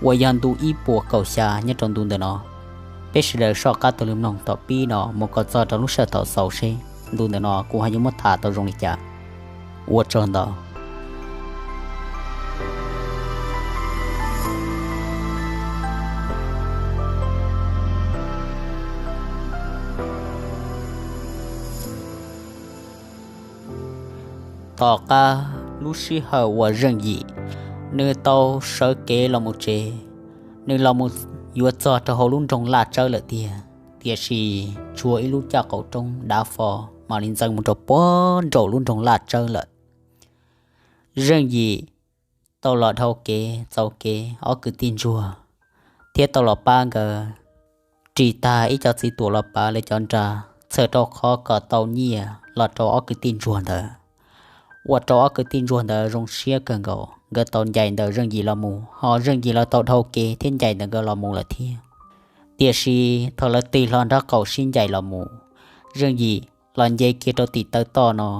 uas yog ntu ib puas kaum xya nyob rau ntu ntawm no. Peb sawv daws soj qab taug lw mloog tom pib no mus kom txog rau lub sij hawm thaum xaus seb ntu ntawm no kuv ho yuav muab tham tau zoo li cas. Ua tsaug ntau. Tom qab lub sij hawm uas Zeej Yim nws tau sawv kev los mus tsev, nws los mus yuav txog rau hauv lub nroog Laj Tsawb lawm tiag, tiam sis tshuav ib lub caj qaum roob dav fo mam li ntxeev mus rau puag nraum lub nroog Laj Tsawb lawm. Zeej Yim tau los dhau kev txaus kev ob kwv tij ntsuag, thiab tau los pab nkawd ris tag ib co txiv tuam los pav lawv cov nra, txhawm rau qhov kom tau nyiaj los rau ob kwv tij ntsuag ntawd. Ua rau ob kwv tij ntsuag ntawd zoo siab kawg nkaus, nkawd tau ncaim ntawm Zeej Yim los mus, ho Zeej Yim los tau dhau kev thiab ncaim ntawm nkawd los mus lawm thiab. Tiam sis thaum lawv tig hlo nraub qaum sib ncaim los mus, Zeej Yim los nce kiag rau tim taw toj no,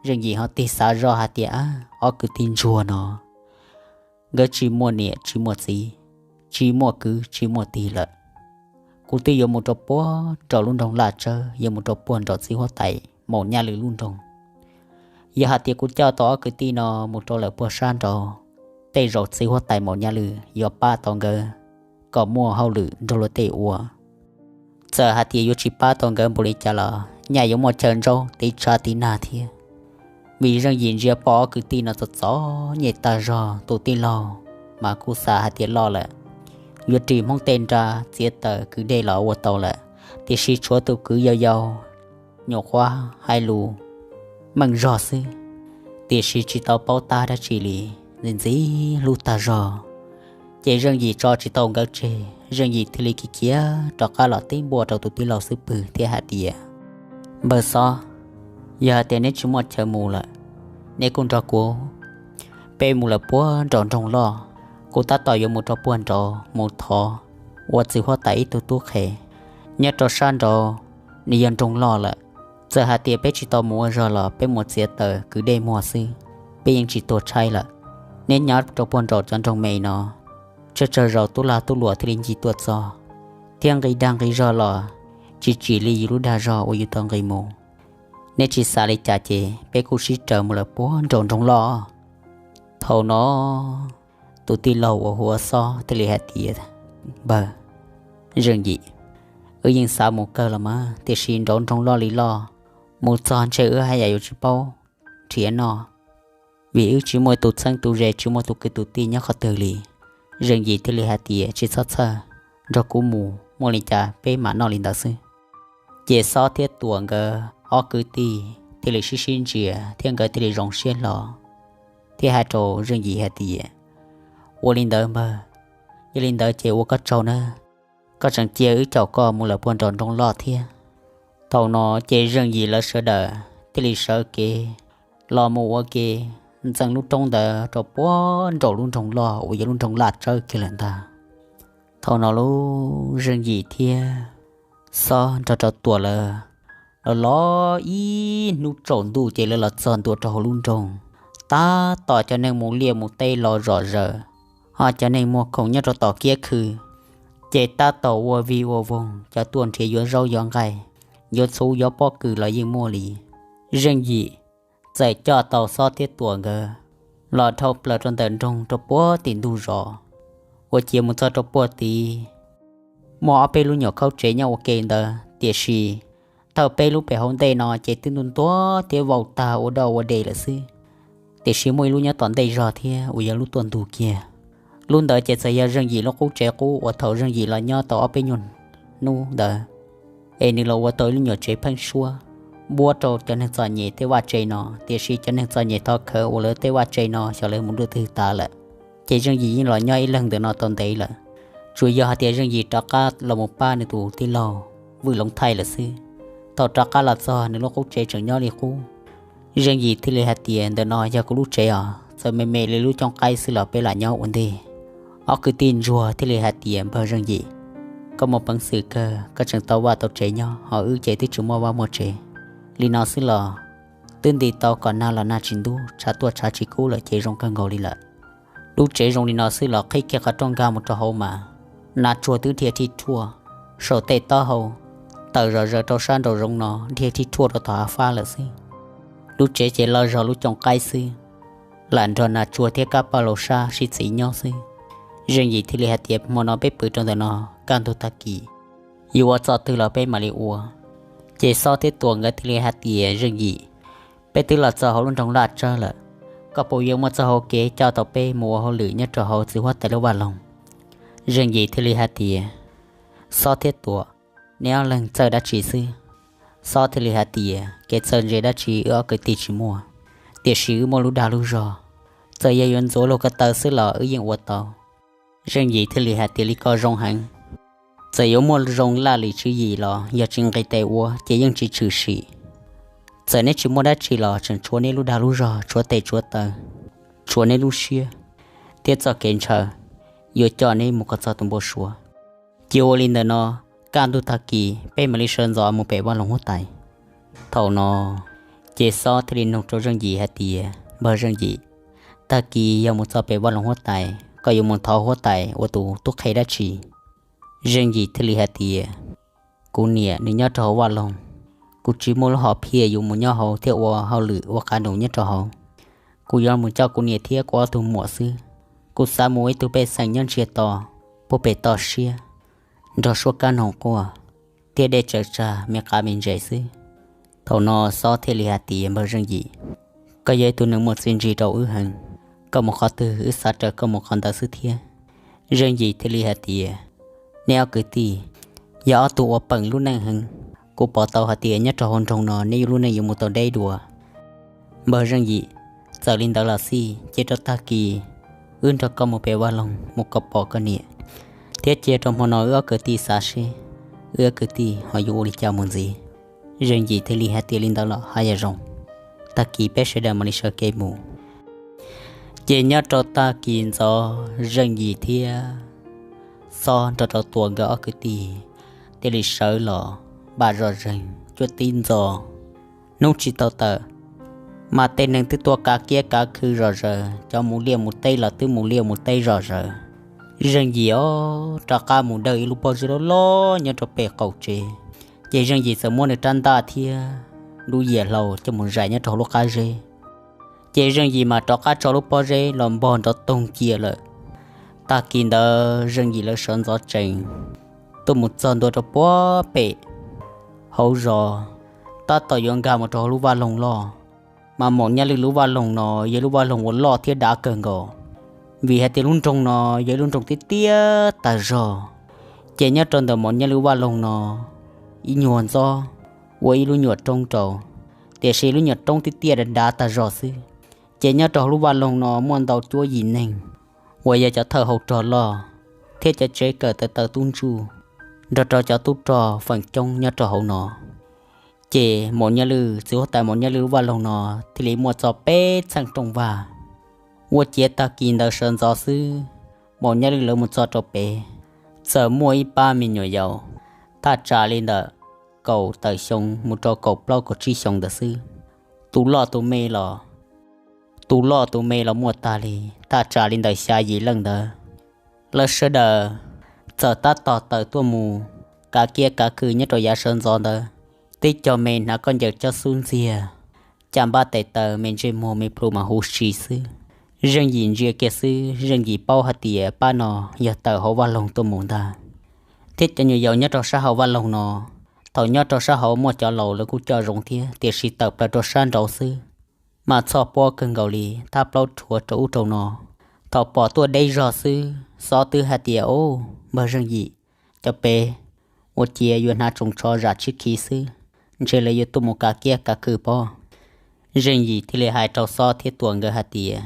Zeej Yim ho tig xav zoj hais tias, Ab, ob kwv tij ntsuag no nkawd tsis muaj niam tsis muaj txiv, tsis muaj kwv tsis muaj tij lawm. Kuv twb yuav mus rau puag nraum lub nroog Laj Tsawb, yuav mus rau puag nraum txiv huab tais Maum Nyaj Lwm lub nroog. Yog hais tias kuv coj tau ob kwv tij no mus rau lawm puag sab nraud, tej zaum txiv huab tais Maum Nyaj Lwm yuav pab tau nkawd kom muaj hauj lwm nrog luag tej ua. Txawm hais tias yuav tsis pab tau nkawd npaum li cas los nyaj yuav muaj chaw ntsaub tiv tshav tiv nag thiab. Vim Zeej Yim ntsia pom ob kwv tij no txom txom nyem tag zog, tus tij laug mas kuj xav hais tias loj lawm, yuav ris Hmoob tej nra txiav taws kwv dej los ua tau lawm, tiam sis tshuav tus kwv yau yau, nyuam qhuav hais lus meej zog xwb, tiam sis tsis tau paub tab dab tsi li, ntxim ntxim hlub tag zog. Ces Zeej Yim tso tsis tau nkawd tseg, Zeej Yim thiaj li khiav khiav rov qab los teb npua rau tus tij laug xub pwg thiab hais tias, Npawg Xob, yog hais tias neb tsis muaj chaw mus lawm, neb kuj nrog kuv peb mus lawm puag nraum nroog loj. Kuv tab tom yuav mus rau puag nraud mus thov ua txiv huab tais ib tug tub qhe nyob rau sab nraud, nws yog nroog loj lawm. Txawm hais tias peb tsis tau mus ua zog los peb mus txiav taws kwv dej muag xwb, peb yeej tsis tuag tshaib lawm. Neb nyob rau puag nraum cov nroog me no, tsawg tsawg zaus tub lag tub luam thiaj li ncig tuaj txog, thiab nqis dag nqis zog los tsis tsim li yus lub dag zog uas yus tau nqis mus. Neb tsis xav li cas ces peb kuj sib raws mus lawm puag nraum nroog loj. Thaum no tus tij laug uas hu ua Xob thiaj li hais tias, Npawg Zeej Yim, wb yeej xav mus kawg los mas, tiam sis nraum nroog loj li loj, mus txog ntshe wb haj yam yuav tsis paub nrhiav noj, vim wb tsis muaj tus txheeb tus ze, tsis muaj tus kwv tus tij nyob qhov twg li. Zeej Yim thiaj li hais tias, Tsis txhob txhawj, nrog kuv mus, muaj li cas peb mam noj li ntawd xwb. Ces Xob thiab Tuam nkawd ob kwv tij thiaj li sib sib ntsia thiab nkawd thiaj li zoo siab hlo, thiab hais rau Zeej Yim hais tias, Ua li ntawd npawg, yog li ntawd ces ua koj tsaug nawb, koj tseem cia wb caum koj mus lawm puag nraum nroog loj thiab. Thaum no ces Zeej Yim lawv sawv daws thiaj li sawv kev los mus ua ke ntxeev lub roob ntawd rau puag nraum lub nroog loj uas yog lub nroog Laj Tsawb kiag lawm ntag. Thaum no lub Zeej Yim thiab Xob nrog rau Tuam lawv los los ib hnub tsaus ntuj ces lawv los txog ntua rau hauv lub nroog. Tab tom cov neeg mus liaj mus teb los zom zaws, ho cov neeg muag khoom nyob rau tom kiab khw ces tab tom ua vig ua voog, cov tuaj nrhiav yuav zaub yuav nqaij, yuav txhuv yuav pob kws los yeej muaj li. Zeej Yim txawm coj tau Xob thiab Tuam nkawd los dhau plaws rau ntawm nroog rau puag tim ntug zos, ua ciav mus txog rau puag tid. Muaj ob peb lub nyuam khaub tsev nyob ua ke ntawd, tiam sis thawj peb lub pem hauv ntej no ces twb ntuag ntuag thiab vau tag ua doj ua de lawm xwb. Tiam sis muaj ib lub nyob tom ntej zog thiab uas yog lub tuaj ntug kiag. Lub ntawd ces txawm yog Zeej Yim lub qub tsev qub uas thaum Zeej Yim los nyob tau ob peb nyuag hnub ntawd, es nws los ua tau ib lub nyuam tsev pheeb suab npuab rau cov neeg txom nyem tej vaj tse no, tiam sis cov neeg txom nyem thov khawv uas lawv tej vaj tse no xyov lawv mus dua twg tas lawm. Ces Zeej Yim yeej los nyob ib leeg ntawm no tau ntev lawm. Tsuas yog hais tias Zeej Yim rov qab los mus pab nws tus tij laug Vwj Loov Thaij lawm xwb. Thaum rov qab los txog nws lub qub tsev tseem nyob li qub. Zeej Yim thiaj li hais tias, Ntawm no yog kuv lub tsev os, txawm me me li lub cooj qaib xwb los peb lam nyob ua ntej. Ob kwv tij ntsuag thiaj li hais tias, Npawg Zeej Yim, koj muaj peev xwm kawg, koj tseem tau vaj tau tsev nyob, ho wb ces twb tsis muaj vaj muaj tsev. Li no xwb los twb nti tau kom nag los nag tsis ntub, tshav tuaj tshav tsis kub lawm ces zoo kawg nkaus li lawm. Lub tsev zoo li no xwb los qhib kiag qhov rooj nkag mus rau hauv mas nas tsuag twb dhia thij thuaj saum tej taub hau, tawm zom zaws rau sab nraum zoov no dhia thij thuaj rau tom hav fab lawm xwb. Lub tsev ces loj zog lub cooj qaib xwb, lam nrog nas tsuag thiab kab paj laus sab sib txiv nyob xwb. Zeej Yim thiaj li hais tias, Hmo no peb pw rau ntawm no, kaj ntug tag kis yuav ua txoj twg los peb mam li ua. Ces Xob thiab Tuam nkawd thiaj li hais tias, Zeej Yim, peb twb los txog hauv lub nroog Laj Tsawb lawm, koj puas yuav muaj txoj hau kev coj tau peb mus ua hauj lwm nyob rau hauv txiv huab tais lub vaj loog? Zeej Yim thiaj li hais tias, Xob thiab Tuam, neb ob leeg txawj dab tsi xwb? Xob thiaj li hais tias, Kev txawj ntse dab tsi wb ob kwv tij tsis muaj, tiam sis wb muaj lub dag lub zog, txawm yog yuav ntxuav luag ko taw xwb los wb yeej ua tau. Zeej Yim thiaj li hais tias, Li ko zoo heev. Txawm yuav muaj zoo laj lim tswv yim los yog tsis nqis tes ua ces yeej tsis tshwm sim. Txawm neb tsis muaj dab tsi los tseem tshuav neb lub dag lub zog, tshuav tes tshuav taw, tshuav neb lub siab, thiab txoj kev ntshaw yuav coj neb mus kom txog tus npau suav. Cia ua li ntawm no, kaj ntug tag kis peb mam li sawv ntxov mus pem vaj loog huab tais. Thaum no ces Xob thiaj li nug rau Zeej Yim hais tias, Npawg Zeej Yim, tag kis yog mus txog pem vaj loog huab tais, koj yuav mus thov huab tais ua tus tub qhe dab tsi? Zeej Yim thiaj li hais tias, Kuv niam nws nyob rau hauv vaj loog, kuv tsis muaj lub hom phiaj yuav mus nyob hauv thiab ua hauj lwm ua qab nus nyob rau hauv. Kuv yuav mus coj kuv niam thiab kuv ob tug muam xwb. Kuv xav mus ua ib tug pej xeem nyob ntsiag to, puag pem toj siab, nrog suab kab noog quaj, thiab dej tsaws tsag me qab me ntses xwb. Thaum no Xob thiaj li hais tias, Npawg Zeej Yim, koj yog ib tug neeg muaj txiaj ntsig rau wb heev, koj mus qhov twg wb xav raws koj mus qhov ntawd xwb thiab. Zeej Yim thiaj li hais tias, Neb ob kwv tij yog ob tug uas peem lub neej heev, kuv pom tau hais tias nyob rau hauv nroog no neb lub neej yuav mus tau deb dua. Npawg Zeej Yim, txawm li ntawd los xij, cia rau tag kis wb nrog koj mus pem vaj loog mus kom pom koj niam, thiab cia rau hmo no wb ob kwv tij xav seb wb ob kwv tij ho yuav ua li cas mus ntxiv. Zeej Yim thiaj li hais tias, Li ntawd los haj yam zoo, tag kis peb sawv daws mam li sawv kev mus. Ces nyob rau tag kis ntxov, Zeej Yim thiab Xob nrog rau Tuam nkawd ob kwv tij thiaj li sawv los npaj zoj zeeg cuaj tib ntxo. Hnub tsis tau tawm, mas tej neeg twb tuaj kav kiab kav khw zom zaws, cov mus liaj mus teb los twb mus liaj mus teb zom zaws. Zeej Yim os rov qab mus dawj ib lub pob zeb loj loj nyob rau pem qaum tsev. Ces Zeej Yim txawm muab nws rab ntaj thiab lub yias hlau coj mus zais nyob rau hauv lub qab zeb. Ces Zeej Yim mas rov qab tso lub pob zeb los npog nrov toog cia lawm. Tag kis ntawd Zeej Yim lawv sawv ntxov tsees tuaj mus txog ntua rau puag pem hauv zos, tab tom yuav nkag mus rau hauv lub vaj loog loj. Mas Maum Nyaj Lwj lub vaj loog no yog lub vaj loog uas loj thiab dav kawg nkaus, vim hais tias lub nroog no yog ib lub nroog tiaj tiaj tas zog. Ces nyob rau ntawm Maum Nyaj Lwj vaj loog no ib nyuag ntxob ua ib lub nyuam roob rau, tiam sis lub nyuam roob tiaj tiaj dav dav tas zog xwb. Ces nyob rau hauv lub vaj loog no muaj ntau cuab yim neeg uas yog cov thawj hau rog loj thiab cov tsev kawm tawv taw tub ntsuj nrog rau cov tub rog feem coob nyob rau hauv no. Ces Maum Nyaj Lwj, txiv huab tais Maum Nyaj Lwj lub vaj loog no thiaj li muaj txog peb txheej rooj vag. Ua ciav tag kis ntawd sawv ntxov xwb, Maum Nyaj Lwj lawv mus txog rau pem, txawm muaj ib pab me nyuam yaus thaj tsam li ntawm kaum tawm xyoo mus rau kaum plaub kaum tsib xyoo ntawd xwb. Tus loj tus me los, tus loj tus me los muaj tag li, thaj tsam li ntawm xya yim leej ntawd. Lawv sawv daws txawm tab tom tawm tuaj mus kav kiab kav khw nyob rau yav sawv ntxov ntawd. Tib co me hnav khaub ncaws cob xub ntxiag, caj npab tes taw, me ntsej muag me plhu mas huv si xwb. Zeej Yim ntsia kiag xwb, Zeej Yim paub hais tias pab no yog tawm hauv vaj loog tuaj mus ntag. Thiab cov nyuam yaus nyob rau sab hauv vaj loog no, thaum nyob rau sab hauv muaj cov laus lawv kuj coj zoo thiab, tiam sis tawm plaws rau sab nraud xwb mas txhoj pob kawg nkaus li, thab plaub rhuav rau ub rau no. Thaum pom tuaj deb zog xwb, Xob twb hais tias, Au, npawg Zeej Yim, cov pem, ua ciav yuav hnav tsoos tsho zam tsib khi xwb, ntshe lawv yuav tuaj mus kav kiab kav khw pob. Zeej Yim thiaj li hais rau Xob thiab Tuam nkawd hais tias,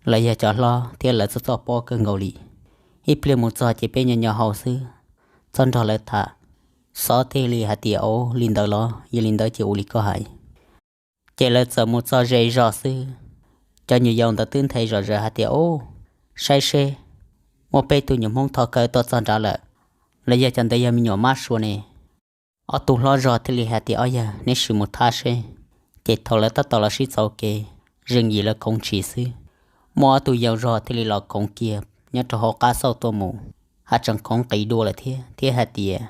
Lawv yog cov hlob thiab lawv txhoj txhoj pob kawg nkaus li. Ib pliag mus txog ces peb nyo nyo haus xwb, txhob nrog lawv tham. Xob thiaj li hais tias, Au, li ntawd los? Yog li ntawd ces ua li koj hais. Ces lawv txawm mus txog ze zog xwb, cov nyuam yaus ntawd twb nthe zom zaws hais tias, Au, saib seb, muaj peb tug nyuam Hmoob thov kawg tuaj txog nrad lawm. Lawv yog cov ntawd yog me nyuam mab sua ne. Ob tug hlob zog thiaj li hais tias, Ob yawg, neb sim mus thab seb. Ces thaum lawv tab tom los sib txaus kev, Zeej Yim lawv khoov ntshis xwb, Muaj ob tug yau zog thiaj li los koov kiag nyob rau hauv qab xauj tuaj mus, haj tseem koov qis dua lawm thiab, thiab hais tias,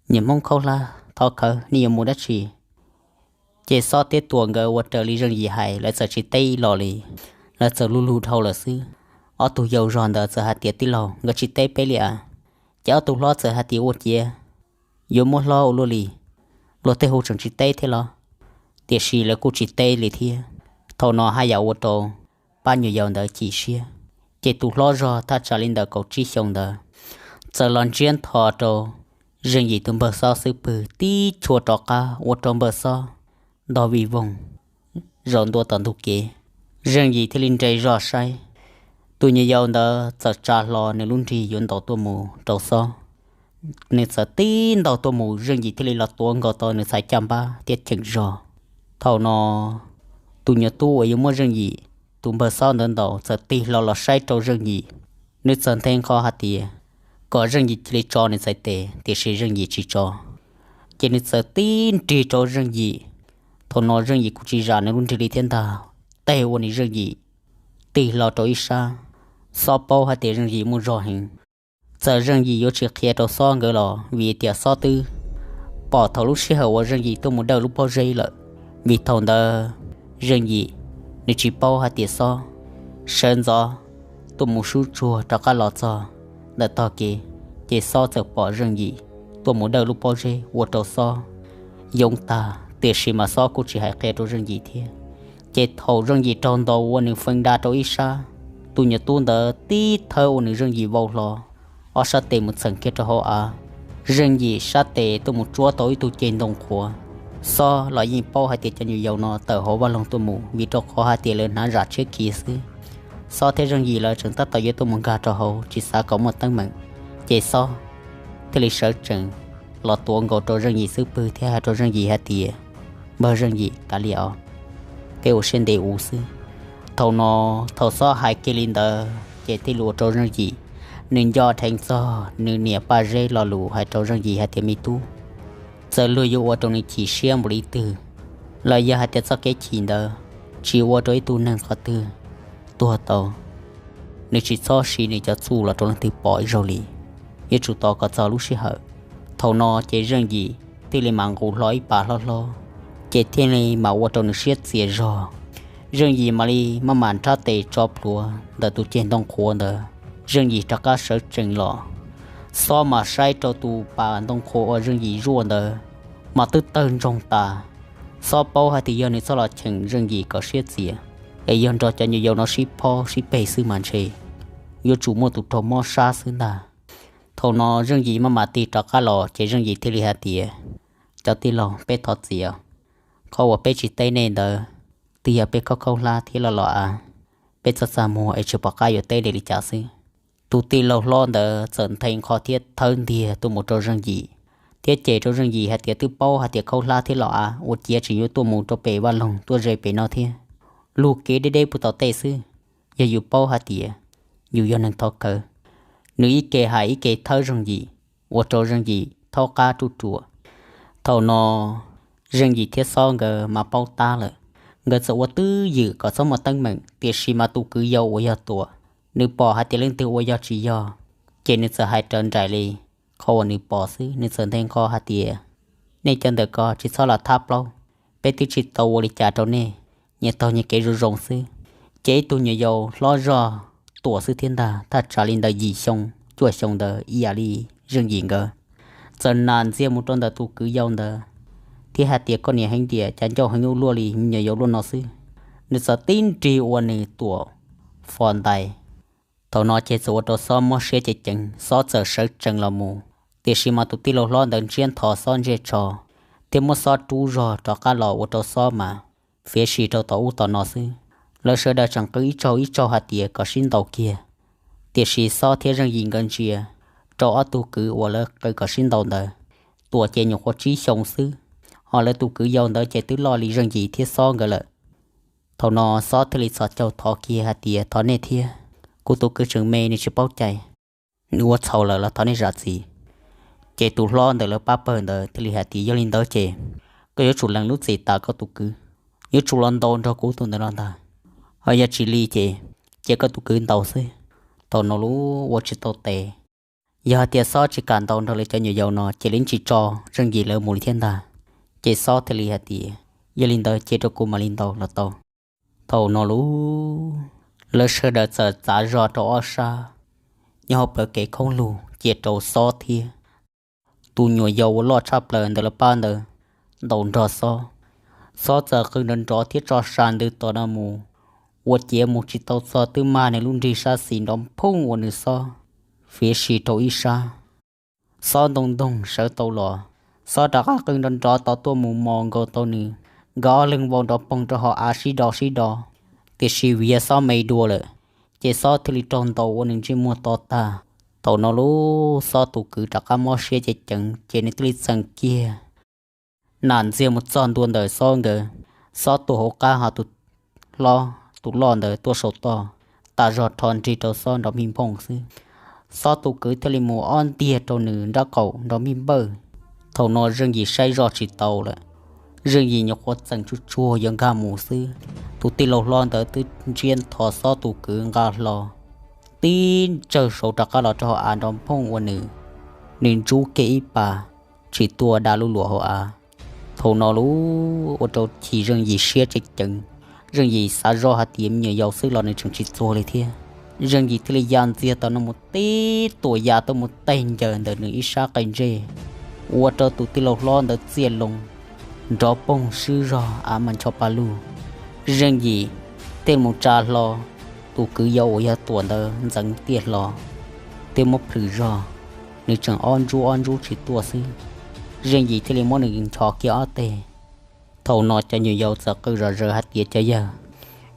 Niam Hmoob Khaub Hlab, thov khawv, nej yuav mus dab tsi? Ces Xob thiab Tuam nkawd ua raws li Zeej Yim hais, lawv txawm tsis teb ib los li, lawv txawm lug lug dhau lawm xwb. Ob tug yau zog ntawd txawm hais tias, Tij laug, nkawd tsis teb peb li as. Ces ob tug hlob txawm hais tias, Ua ciav yuav muab hlob ua luaj li, luag tej hu tseem tsis teb thiab los? Tiam sis lawv kuj tsis teb li thiab. Thaum no haj yam ua rau pab nyuam yaus ntawd chim siab. Ces tus hlob zog thaj tsam li ntawm kaum tsib xyoo ntawd txawm los ntsiab ntho rau Zeej Yim tus npawg Xob xub pwg tib chua rov qab ua rau npawg Xob ntog vij voog zaum ntua tom ntug kev. Zeej Yim thiaj li nres zog saib, tus nyuam yaus ntawd txawm tsa hlo nws lub nrig yuav ntaus tuaj mus rau Xob. Nws txawm tib ntaus tuaj mus, Zeej Yim thiaj li los tuav nkaus tau nws txhais caj npab thiab cheem zog. Thaum no tus nyuam tub uas yuav muab Zeej Yim tus npawg Xob ntawd ntaus txawm tig hlo los saib rau Zeej Yim. Nws txawm nthe nqho hais tias kom Zeej Yim cia li tso nws txhais tes, tiam sis Zeej Yim tsis tso. Ces nws txawm tib nrig rau Zeej Yim. Thaum no Zeej Yim kuj tsis zam nws lub nrig li thiab ntag, teg ua nws Zeej Yim tig hlo rau ib sab. Xob paub hais tias Zeej Yim muaj zog heev, txawm Zeej Yim yuav tsis qhia rau Xob nkawd los vim tias Xob twb pom thaum lub sij hawm uas Zeej Yim tuaj mus dawj lub pob zeb lawm. Vim thaum ntawd Zeej Yim nws tsis paub hais tias Xob sawv ntxov tuaj mus sub tsuag rov qab los txog ntawm tog kev, ces Xob txawm pom Zeej Yim tuaj mus dawj lub pob zeb ua rau Xob yoov tag, tiam sis mas Xob kuj tsis hais qhia rau Zeej Yim thiab. Ces thaum Zeej Yim raug ntaus ua nws feeb da rau ib sab, tus nyuam tub ntawd tib thawb ua nws Zeej Yim vau hlo, ob sab tes mus txheem kiag rau hauv av. Zeej Yim sab tes tuaj mus tsuab tau ib tug ceg ntoo qhuav. Xob los yeej paub hais tias cov nyuam yaus no tawm hauv vaj loog tuaj mus, vim rau qhov hais tias lawv hnav zam tshiab khiv xwb. Xob thiab Zeej Yim lawv tseem tab tom yuav tuaj mus nkag rau hauv, tsis xav kom muaj teeb meem. Ces Xob thiaj li sawv tsees los tuav nkaus rau Zeej Yim xub pwg thiab hais rau Zeej Yim hais tias, Npawg Zeej Yim, kav liam os, peb ua siab ntev ua xwb. Thaum no, thaum Xob hais kiag li ntawd ces thiaj li ua rau Zeej Yim nws nco dheev txog nws niam Paj Zeb lo lus hais rau Zeej Yim hais tias, Me tub, txawm luag yuav ua rau nws chim siab npaum li twg los yog hais tias txoj kev chim ntawd tsis ua rau ib tug neeg qhov twg tuag tau, nws tsis txhob siv nws cov txuj los rau leej twg pom ib zaug li. Yuav tsum tos kom txog lub sij hawm. Thaum no ces Zeej Yim thiaj li mam nqus hlo ib pas hlob hlob, ces thiaj li mam ua rau nws siab txias zog. Zeej Yim mam li maj mam nrhab tes tso plhuav ntawm tus ceg ntoo qhuav ntawd, Zeej Yim rov qab sawv tsees los. Xob mam saib rau tus pas ntoo qhuav uas Zeej Yim zuaj ntawd mas twb tawg ntsoog tas. Xob paub hais tias yog nws txoj los cheem Zeej Yim kom siab txias, es yog nrog cov nyuam yaus no sib phob sib peg xwb mas ntshe yuav tsum muaj tus raug mob sab xwb ntag. Thaum no Zeej Yim maj mam tig rov qab los ces Zeej Yim thiaj li hais tias, Cov tij laug, peb thov txim os. Qhov uas peb tsis teb nej ntawd twb yog peb khaub khaub hlab thiab loj los av, peb txaj txaj muag es tsis pom qab yuav teb li li cas xwb. Tus tij laug hlob ntawd txawm nthe nqho thiab thawb ntiag tuaj mus rau Zeej Yim, thiab cem rau Zeej Yim hais tias twb paub hais tias khaub hlab thiab los av ua ciav tseem yuav tuaj mus rau pem vaj loog tuaj ze pem no thiab. Lug kev deb deb puag tom tej xwb, yog yus paub hais tias yus yog neeg thov khawv. Nws ib ke hais ib ke thawb Zeej Yim, ua rau Zeej Yim thaub qab ruj ruam. Thaum no Zeej Yim thiab Xob nkawd mas paub tab lawm, nkawd txawm ua twj ywm kom txhob muaj teeb meem, tiam sis mas tus kwv yau uas yog Tuam, nws pom hais tias leej twg ua yog tsis yog, ces nws txawm hais raws nraim li qhov uas nws pom xwb. Nws txawm nthe nqho hais tias, Nej cov ntawm ko tsis txhob los thab plaub, peb twb tsis tau ua li cas rau nej, nyias taug nyias kev zoo zoo xwb. Ces ib tug nyuam yaus hlob zog Tuam xwb thiab ntag, thaj tsam li ntawm yim xyoo cuaj xyoo ntawd ib yam li Zeej Yim nkawd, txawm nam ntxiag mus rau ntawm tus kwv yau ntawd thiab hais tias, Koj niam heev tiam cas ncauj heev ua luaj li, me nyuam yaus luaj no xwb. Nws txawm tib nrig ua nws Tuam fos ntais. Thaum no ces txawm ua rau Xob mob siab ceev ceev, Xob txawm sawv tsees los mus, tiam sis mas tus tij laug hlob ntawd ntsiab ntho Xob ntsej tsho thiab muab Xob rub zog rov qab los ua rau Xob mas fiav si rau tom ub tom no xwb. Lawv sawv daws tseem qw ib tsaug ib tsaug hais tias kom sib ntaus kiag, tiam sis Xob thiab Zeej Yim nkawd ntsia rau ob tug kwv uas lawv qw kom sib ntaus ntawd, Tuam ces nyuam qhuav tsib xyoo xwb, ho lawv tus kwv yau ntawd ces twb loj li Zeej Yim thiab Xob nkawd lawm. Thaum no Xob thiaj li txhos caug thov kiag hais tias, Thov nej thiab, kuv tus kwv tseem me nws tsis paub cai, nws ua txhaum lawm los thov nej zam txim. Ces tus hlob ntawm lawv pab pawg ntawd thiaj li hais tias, Yog li ntawd ces koj yuav tsum lees lub txim tas koj tus kwv, yuav tsum los ntaus nrog kuv tus ntawd los ntag. Ho yog tsis li ces cia koj tus kwv ntaus xwb. Thaum no lub ua tsis tau tes, yog hais tias Xob tsis kam ntaus nrog lawv cov nyuam yaus no ces lawv tsis tso Zeej Yim lawv mus li thiab ntag. Ces Xob thiaj li hais tias, yog li ntawd cia rau kuv mam li ntaus los tau. Thaum no lub, lawv sawv daws txawm txav zog rau ob sab nyob hauv plawv kev khoob lug cia rau Xob thiab tus nyuam yaus uas loj tshaj plaws ntawm lawv pab ntawd ntaus nrog Xob. Xob txawm qw nrov nrov thiab tso sa ntws tom no mus, ua ciav mus tsis tau txog twb mag nws lub nrig sab xis nrov phooj ua nws xob fiav si rau ib sab. Xob ntoo ntoog sawv tau los, Xob rov qab qw nrov nrov tod tuaj mus mos nkaus tau nws, nkawd ob leeg vau nrov poog rau hauv av sib do sib do. Tiam sis vim yog Xob me dua lawm, ces Xob thiaj li raug ntaus ua nws ntsej muag to tag. Thaum no lub Xob tus kwv rov qab mob siab ceev ceev ces nws thiaj li txeem kiag nam ntxiag mus txog ntua ntawm Xob nkawd. Xob tua hauv qab ho tus hlob tus loj ntawd tuaj saum toj, tas zog rho nrig rau Xob nrov mij npooj xwb. Xob tus kwv thiaj li mus ob ntiag rau nws nrab qaum nrov mij npawj. Thaum no Zeej Yim saib zoj tsis tau lawm, Zeej Yim nyuam qhuav txeem tsuag tsuag yuav nkag mus xwb, tus tij laug hlob ntawd twb ntsiab ntho Xob tus kwv nqa hlo, tib ntsawg saud rov qab los rau hauv av nrov nphooj ua nws, nws ntsub kiag ib pas, tsis tuaj da lub luam hauv av. Thaum no lub ua rau chim Zeej Yim siab tseem ceev. Zeej Yim xav zoj hais tias me nyuam yaus xwb los nws tseem tsis txuag li thiab. Zeej Yim thiaj li ya ntxiag tau no mus tib tuam ya tuaj mus tig ncaws ntawm nws ib sab qe ntsej, ua rau tus tij laug hlob ntawd txiaj loo nrov poog swb zog av mas ncho pa lug. Zeej Yim thiaj mus tsa hlo tus kwv yau uas yog Tuam ntawd ntxeev tiaj hlo thiab muab plhws zog, nws tseem ob ntsub ob ntsub tsis tuaj xwb. Zeej Yim thiaj li muab nws nchos kiag ob teg. Thaum no cov nyuam yaus txawm qw zom zaws hais tias, cov yawg,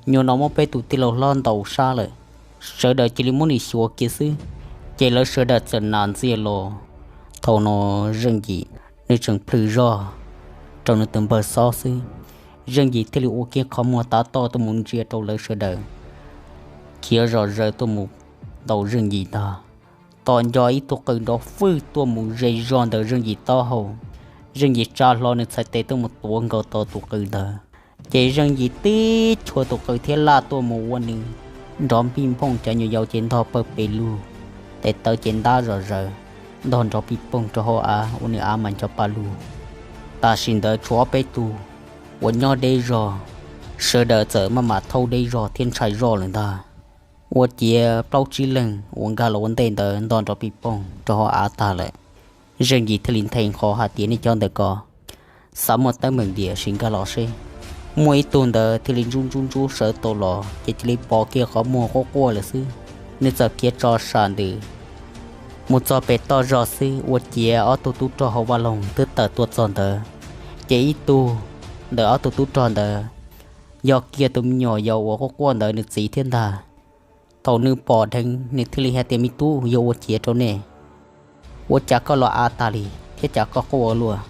nyuag no muab peb tus tij laug hlob ntaus sab lawm, sawv daws cia li muab nws xyuas kiag xwb. Ces lawv sawv daws txawm nas ntxiag los. Thaum no Zeej Yim nws tseem plhws zog rau nws tus npawg Xob xwb. Zeej Yim thiaj li ua kiag qhov muag tav toj tuaj mus ntsia rau lawv sawv daws, khiav zom zaws tuaj mus ntaus Zeej Yim ntag. Tom nco ib tug qws nrov fwj tuaj mus ze zog ntawm Zeej Yim taub hau. Zeej Yim tsa hlo nws txhais tes tuaj mus tuav nkaus tau tus qws ntawd, ces Zeej Yim tib chua tus qws thiab laj tuaj mus ua nws nrov npij nphooj. Cov nyuam yaus ces ntog pawg pes lug, tes taw ces ntab zom zaws, ntog nrov pij poog rau hauv av ua nws av mas ncho pa lug. Tam sim ntawd tshuav ob peb tug uas nyob deb zog, sawv daws txawm maj mam thauj deb zog thiab ntshai zoj lawm ntag. Ua ciav plaub tsib leeg uas nkag los ua ntej ntawd ntog nrov pij poog rau hauv av tag lawm. Zeej Yim thiaj li nthe nqho hais tias, nej cov ntawm ko xav muaj teeb meem diam sim nkag los seb. Muaj ib tug ntawd thiaj li ntsub ntsub ntsub sawv tau los ces cia li pov kiag qhov muag quaj quaj lawm xwb. Nws txawm khiav tso sam ntws mus txog pem toj zog xwb, ua ciav ob tug tub rog hauv vaj loog twb tawm tuaj txog ntawd. Ces ib tug ntawm ob tug tub rog ntawd yog kiag tus me nyuam yaus uas quaj quaj ntawd nws txiv thiab ntag. Thaum nws pom dheev nws thiaj li hais tias, me tub, yog ua ciav rau nej, ua cas koj los av tag li thiab cas koj quaj ua luaj?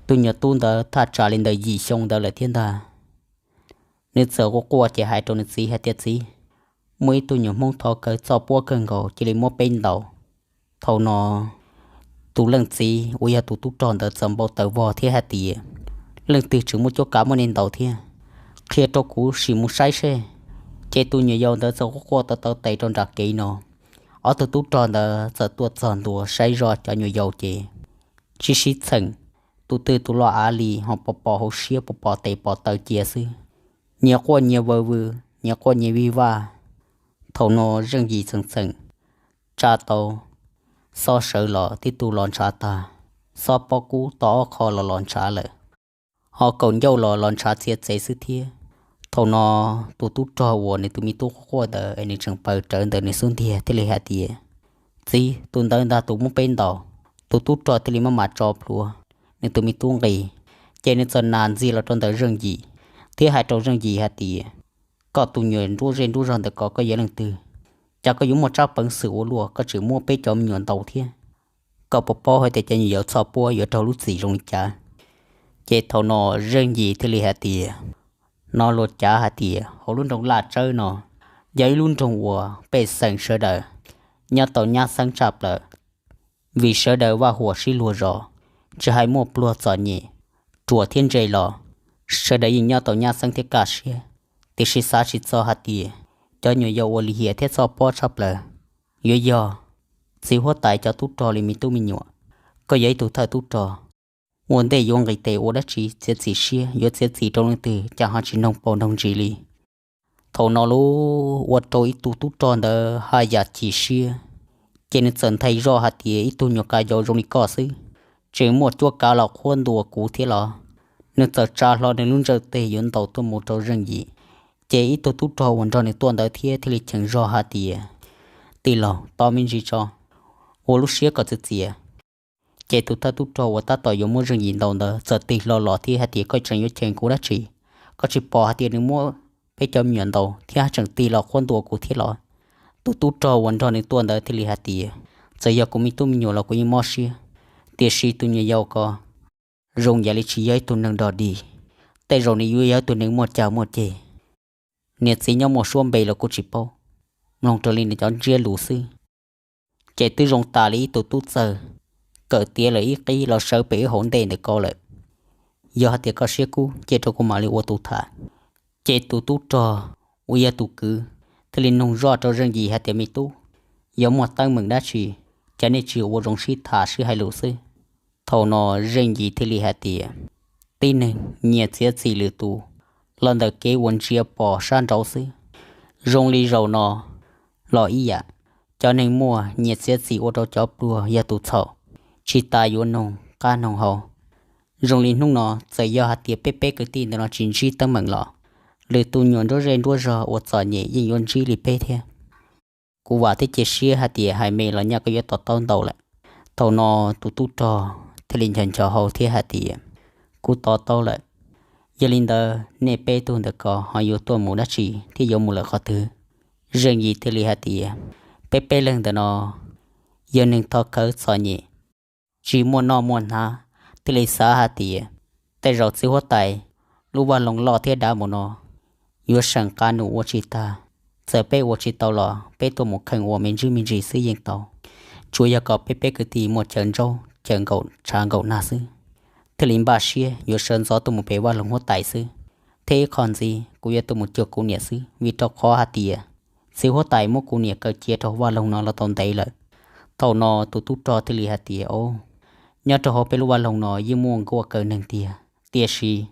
Tus nyuam tub ntawd thaj tsam li ntawm yim xyoo ntawd lawm thiab ntag. Nws txawm quaj quaj ces hais rau nws txiv hais tias, txiv, muaj ib tug nyuam Hmoob thov kaw txoj puab kawg nkaus cia li muab peb ntaus. Thaum no tus leej txiv uas yog tus tub rog ntawd txawm npau taws vog thiab hais tias, leej twg tseem muaj cuab kav muab nej ntaus thiab? Qhia rau kuv sim mus saib seb. Ces tus nyuam yaus ntawd txawm quaj quaj tau taw tes rau nram kev no. Ob tug tub rog ntawd txawm tuaj txog ntua saib zoj cov nyuam yaus ces tsis sib txheem, tus twg tus lo av li ho pos pos hauv siab pos pos tes pos taw cia xwb, nyias quaj nyias vawv vwm nyias quaj nyias vij vaj. Thaum no Zeej Yim txheem txheem tsa tau Xob sawv los tib tug los ntshav tag, Xob pob kub to ob qho los los ntshav lawm, ho kaum ncauj los los ntshav txia txev xwb thiab. Thaum no tus tub rog uas nws tus me tub quaj quaj ntawd es nws tseem paws rawv ntawm nws xub ntiag thiaj li hais tias, txiv, tus ntawd ntag tus muab peb ntaus. Tus tub rog thiaj li maj mam tso plhuav nws tus me tub nqi, ces nws txawm nas ntxiag los rau ntawm Zeej Yim thiab hais rau Zeej Yim hais tias, koj tus nyuam nruab zej nruab zog ntawm ko koj yog leej twg? Cas koj yuav muaj tsab peev xwm ua luaj koj tseem muab peb cov me nyuam ntaus thiab? Koj puas paub hais tias cov nyuam yaus txhoj puab yuav raug lub txim zoo li cas? Ces thaum no Zeej Yim thiaj li hais tias, no luag cav hais tias hauv lub nroog Laj Tsawb no yog ib lub nroog uas pej xeem sawv daws nyob tau nyab xeeb tshaj plaws, vim sawv daws vaj huam sib luag zos, tsis hais muaj pluag txom nyem, ruam thiab ntse los sawv daws yeej nyob tau nyab xeeb thiab kaj siab. Tiam sis xav tsis txog hais tias cov nyuam yaus uas lim hiam thiab txoj pob tshaj plaws yuav yog txiv huab tais cov tub rog li me tub me nyuam. Koj yog ib tug thawj tub rog, ua ntej yuav nqis tes ua dab tsi txiav txim siab, yuav txiav txim rau leej twg cas ho tsis noog paus noog ntsis li. Thaum no lub ua rau ib tug tub rog ntawd haj yam chim siab, ces nws txawm nthe zoj hais tias, ib tug nyuam qas yaus zoo li koj xwb, tseem muaj cuab kav los qhuab ntuas kuv thiab los? Nws txawm tsa hlo nws lub ntsawj teg yuav ntaus tuaj mus rau Zeej Yim, ces ib tug tub rog uas nrog nws tuaj ntawd thiab thiaj li cheem zog hais tias, tij laug, tos me ntsis tso, ua lub siab kom txiav txim. Ces tus thawj tub rog uas tab tom yuav muab Zeej Yim ntaus ntawd txawm tig hlo los thiab hais tias, koj tseem yuav cheem kuv dab tsi? Koj tsis pom hais tias nws muab peb cov me nyuam ntaus thiab tseem tig los qhuab ntuas kuv thiab los? Tus tub rog uas nrog nws tuaj ntawd thiaj li hais tias, txawm yog kuv me tub me nyuam los kuv yeej mob siab, tiam sis tus nyuam yaus ko zoo yam li tsis yog ib tug neeg dog dig, tej zaum nws yuav yog ib tug neeg muaj cag muaj ceg, niam txiv nyob muaj suab npe los kuj tsis paub, mloog raws li nws cov ntsiab lus xwb. Ces twb zoo tas li ib tug tub txawg kawm tiav lawm ib qib los sawv pem wb hauv ntej ntawm ko lawm. Yog hais tias koj siab kub, cia rau kuv mam li ua tus tham. Ces tus tub rog uas yog tus kwv thiaj li nug zoj rau Zeej Yim hais tias, me tub, yog muaj teeb meem dab tsi, cas nej tsis ua zoo sib tham sib hais lus xwb? Thaum no Zeej Yim thiaj li hais tias, tib neeg nyias txiav txim lwm tus los ntawm kev uas ntsia pom sab nraud xwb. Zoo li zaum no los ib yam, cov neeg muaj nyias txiav txim ua rau cov pluag yog tus txhaum, tsis tas yuav noog qab noog hau. Zoo li hnub no txawm yog hais tias peb peb kwv tij ntawm no tsis ntsib teeb meem los, lwm tus nyuam nruab zej nruab zog uas txom nyem yeej yuav ntsib li peb thiab. Kuv vam thiab cia siab hais tias hais me los nyaj koj yuav to taub ntau lawm. Thaum no tus tub rog thiaj li nchos nchos hau thiab hais tias, kuv to taub lawm. Yog li ntawd nej peb tug ntawm ko ho yuav tuaj mus dab tsi thiab yuav mus lawm qhov twg? Zeej Yim thiaj li hais tias, peb peb leeg ntawm no yog neeg thov khawv txom nyem, tsis muaj noj muaj hnav, thiaj li xav hais tias tej zaum txiv huab tais lub vaj loog loj thiab dav mus no yuav seem qab num ua tsis tag. Txawm peb ua tsis tau los peb tuaj mus kheej ua me ntsis me ntsis xwb yeej tau, tsuas yog kom peb peb kwv tij muaj cawv ntsaub cawv nkaum tshav nkaum nag xwb, thiaj li npaj siab yuav sawv ntxov tuaj mus pem vaj loog huab tais xwb. Thiab ib qho ntxiv kuv yuav tuaj mus cuag kuv niam xwb, vim rau qhov hais tias txiv huab tais muab kuv niam kaw cia rau vaj loog no los tau ntev lawm. Thaum no tus tub rog thiaj li hais tias, o, nyob rau hauv peb lub vaj loog no yeej muaj nkuaj kaw neeg tiag, tiam sis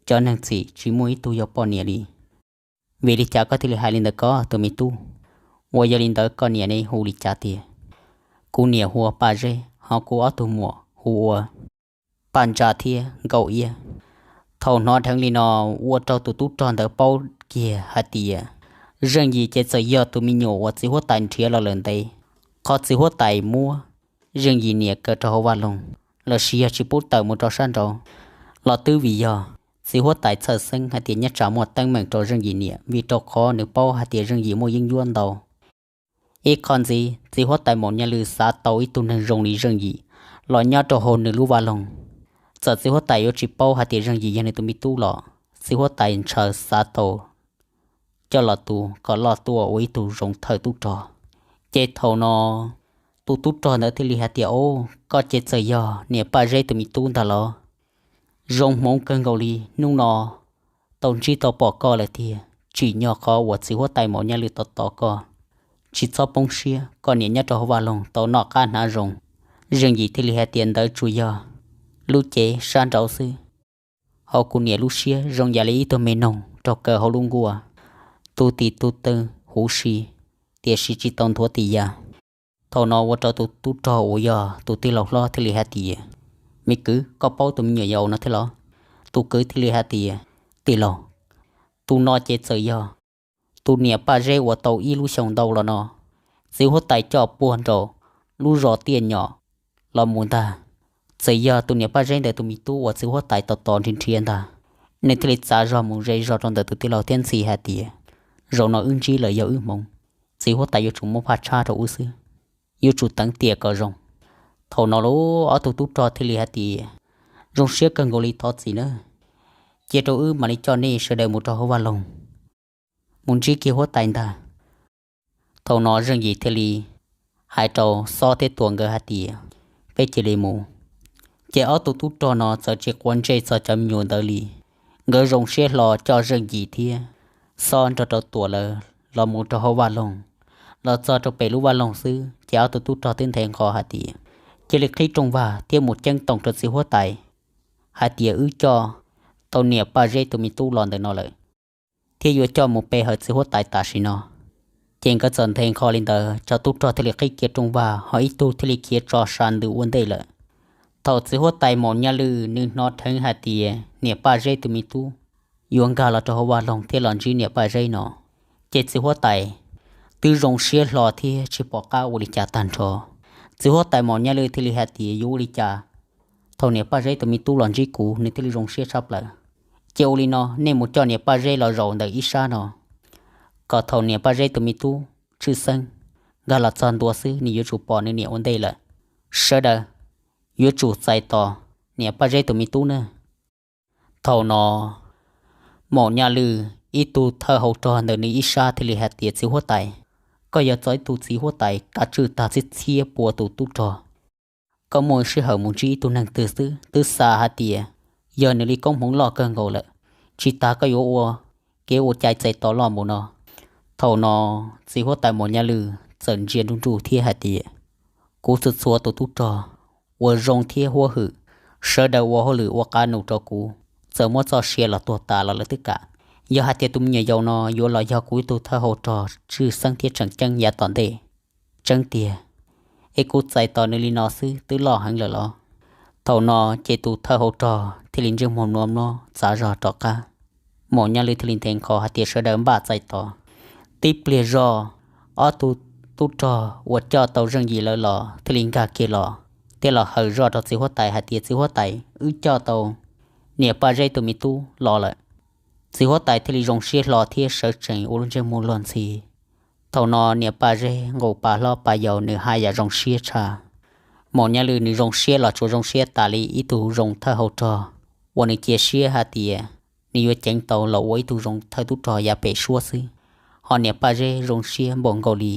cov neeg txim tsis muaj ib tug yog poj niam li. Vim li cas koj thiaj li hais li ntawd ko tus me tub? Uas yog li ntawd koj niam ne hu li cas tiag? Kuv niam hu ua Paj Zeb, ho kuv ob tug muam hu ua Paj Ntsa thiab Nkauj Iab. Thaum hnov dheev li no ua rau tus tub rog ntawd paub kiag hais tias Zeej Yim ces txawm yog tus me nyuam uas txiv huab tais nrhiav los lawm ntev. Qhov txiv huab tais muab Zeej Yim niam kaw rau hauv vaj loog los sis yog tsis pub tawm mus rau sab nraud los twb vim yog txiv huab tais txhawj xeeb hais tias nyob tsam muaj teeb meem rau Zeej Yim niam, vim rau qhov nws paub hais tias Zeej Yim muaj yeeb ncuab ntau. Ib qho ntxiv txiv huab tais Maum Nyaj Lwm xav tau ib tug neeg zoo li Zeej Yim los nyob rau hauv nws lub vaj loog. Txawm txiv huab tais yuav tsis paub hais tias Zeej Yim yog nws tus me tub los txiv huab tais ntshaw xav tau coj los tu kom loj tuaj ua ib tug zoo thawj tub rog. Ces thaum no tus tub rog ntawd thiaj li hais tias, o, koj ces txawm yog niam Paj Zeb tus me tub ntag los? Zoo hmoov kawg nkaus li hnub no tau ntsib tau pom koj lawm tiag. Tsim nyog qhov uas txiv huab tais Maum Nyaj Lwm tos tos koj, tsis txhob poob siab, koj niam nyob rau hauv vaj loog tau noj qab hnav zoo. Zeej Yim thiaj li hais tias ntawd tsuas yog lub cev sab nraud xwb. Hauv kuv niam lub siab zoo yam li ib tug me noog raug kaw hauv lub nkuaj, tu ti tu tw huv si, tiam sis tsis tau nthuav ti ya. Thaum no ua rau tus tub rog uas yog tus tij laug hlob thiaj li hais tias, me kwv, koj paub tus me nyuam yaus no thiab los? Tus kwv thiaj li hais tias, tij laug, tus no ces txawm yog tus niam Paj Zeb uas tau ib lub xyoo ntau los no txiv huab tais coj puag nraum lub zos Tiaj Nyom los mus ntag. Txawm yog tus niam Paj Zeb ntawd tus me tub uas txiv huab tais tos tos nrhiav nrhiav ntag. Nws thiaj li txav zog mus ze zog rau ntawm tus tij laug thiab ntxhi hais tias, zaum no wb ntsib lawm yog wb hmoov, txiv huab tais yuav tsum muab phaj tshab rau wb xwb, yuav tsum teev tiam kom zoo. Thaum no los ob tug tub rog thiaj li hais tias, zoo siab kawg nkaus li, thov txim nawb. Cia rau wb mam li coj nej sawv daws mus rau hauv vaj loog mus ntsib kiag huab tais ntag. Thaum no Zeej Yim thiaj li hais rau Xob thiab Tuam nkawd hais tias, peb cia li mus. Ces ob tug tub rog no txawm tsis quav ntsej txog cov me nyuam ntawd li, nkawd zoo siab hlo coj Zeej Yim thiab Xob nrog rau Tuam lawv los mus rau hauv vaj loog. Los txog rau pem lub vaj loog xwb ces ob tug tub rog twb nthe nqho hais tias, cia li qhib rooj vag thiab mus ceeb toom rau txiv huab tais hais tias wb coj tau niam Paj Zeb tus me tub los ntawm no lawm, thiab yuav coj mus pe hawm txiv huab tais tam sim no. Ces nkawd txawm nthe nqho li ntawd, cov tub rog thiaj li qhib kiag rooj vag, ho ib tug thiaj li khiav tso sa ntws ua ntej lawm. Thaum txiv huab tais Maum Nyaj Lwj nws hnov dheev hais tias niam Paj Zeb tus me tub yuav nkag los rau hauv vaj loog thiab los ntsib niam Paj Zeb no, ces txiv huab tais twb zoo siab hlo thiab tsis pom qab ua li cas tag nrho. Txiv huab tais Maum Nyaj Lwj thiaj li hais tias yuav ua li cas thaum niam Paj Zeb tus me tub los ntsib kuv nws thiaj li zoo siab tshaj plaws. Ces ua li no, nej mus coj niam Paj Zeb los zaum ntawm ib sab no, kom thaum niam Paj Zeb tus me tub Tshwj Xeeb nkag los txog ntua xwb nws yuav tsum pom nws niam ua ntej lawm. Sawv daws yuav tsum txais tos niam Paj Zeb tus me tub na. Thaum no, Maum Nyaj Lwj ib tug thawj hauv rog ntawm nws ib sab thiaj li hais tias, txiv huab tais, koj yog txog ib tug txiv huab tais kav tswj tag txhiab txhiab pua tus tub rog. Koj muaj sij hawm mus ntsib ib tug neeg twg xwb twb xav hais tias yog nws li koob hmoov loj kawg nkaus lawm, tsis tas koj yuav ua kev ua cai txais tos loj npaum no. Thaum no, txiv huab tais Maum Nyaj Lwj txawm ntsia nruj nruj thiab hais tias, kuv txhua txhua tus tub rog uas zoo thiab huab hwm, sawv daws ua hauj lwm ua qab num rau kuv, txawm muab txoj sia los tuag tas los lawv twb kam. Yog hais tias tus me nyuam yaus no yuav los yog kuv ib tug thawj hauv rog Tshwj Xeeb thiab tseem ceeb yav tom ntej, tseeb tiag, es kuv txais tos nws li no xwb twb loj heev lawm los? Thaum no, ces tus thawj hauv rog thiaj li ntsej muag nua mlob txav zog rov qab. Maum Nyaj Lwj thiaj li nthe nqho hais tias sawv daws npaj txais tos. Tib pliag zog, ob tug tub rog uas coj tau Zeej Yim lawv los thiaj li nkag kiag los, thiab los hawm zoj rau txiv huab tais hais tias, txiv huab tais, wb coj tau niam Paj Zeb tus me tub los lawm. Txiv huab tais thiaj li zoo siab hlo thiab sawv tsees ua lub ntsej muag luag ntxhi. Thaum no niam Paj Zeb nqus pa hlob pa yau nws haj yam zoo siab tshaj. Maum Nyaj Lwj nws zoo siab los tsuas zoo siab tas li ib tug zoo thawj hauv rog uas nws cia siab hais tias nws yuav ceev tau los ua ib tug zoo thawj tub rog yav pem suab xwb. Ho niam Paj Zeb zoo siab npaum nkaus li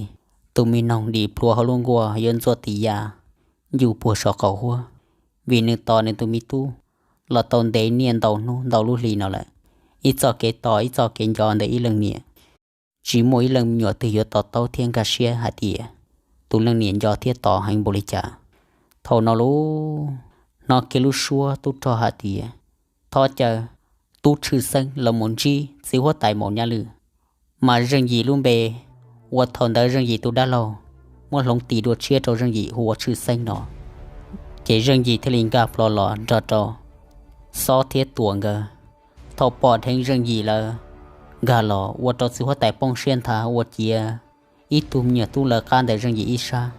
tus me noog dim plhuav hauv lub nkuaj yuav ntxuaj tis ya ncu puag saum qaum huab, vim nws tos nws tus me tub los tau ntev niaj ntau hnub ntau lub hli no lawm. Ib txoj kev tos ib txoj kev nco ntawm ib leej niam, tsis muaj ib leej me nyuam twg yuav to taub thiab nkag siab hais tias tus leej niam nco thiab tos heev npaum li cas. Thaum no lub, hnov kiag lub suab tub rog hais tias, thov caw tub Tshwj Xeeb los mus ntsib txiv huab tais Maum Nyaj Lwj. Mas Zeej Yim lub npe uas thaum ntawd Zeej Yim tus dab laug muab hloov tis dua tshiab rau Zeej Yim hu ua Tshwj Xeeb no, ces Zeej Yim thiaj li nkag plho los nrog rau Xob thiab Tuam nkawd. Thaum pom dheev Zeej Yim lawv nkag los ua rau txiv huab tais poob siab nthav ua ciav ib tug me nyuam tub lawv qab ntawm Zeej Yim ib sab,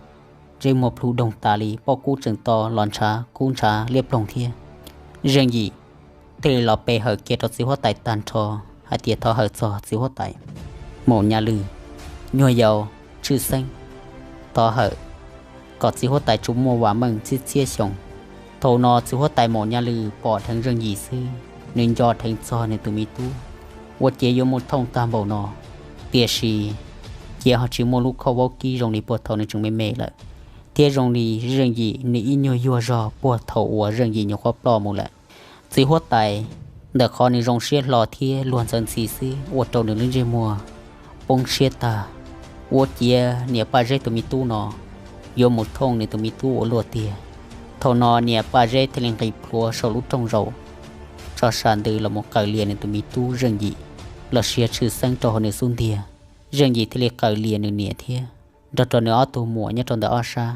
ntsej muag plhu doog tas li, pob kub tseem to los ntshav kub ntshav liab ploog thiab. Zeej Yim thiaj li los pe hawm kiag rau txiv huab tais tag nrho hais tias thov hawm txog txiv huab tais Maum Nyaj Lwj, nyuag yaus Tshwj Xeeb, thov hawm kom txiv huab tais tsuas muaj vam meej txhiab txhiab xyoo. Thaum no txiv huab tais Maum Nyaj Lwj pom dheev Zeej Yim xwb, nws nco dheev txog nws tus me tub ua ciav yuav muaj thooj tag npaum no, tiam sis cia ho tsis muaj lub khauj vaub kib zoo li puag thaum nws tseem me me lawm, thiab zoo li Zeej Yim nws ib nyuag yuag zog puag thaum uas Zeej Yim nyuam qhuav ploj mus lawm. Txiv huab tais ntawm qhov nws zoo siab hlo thiab luag ntxhi ntxhi xwb ua rau nws lub ntsej muag poob siab tag, ua ciav niam Paj Zeb tus me tub no yuav mus thooj nws tus me tub ua luaj tiag. Thaum no niam Paj Zeb thiaj li nqis plhuav saum lub rooj zaum, tso sa ntws los mus qaws lias nws tus me tub Zeej Yim los sis Tshwj Xeeb rau hauv nws xub ntiag. Zeej Yim thiaj li qaws lias nws niam thiab nrog rau nws ob tug muam nyob rau ntawm ob sab.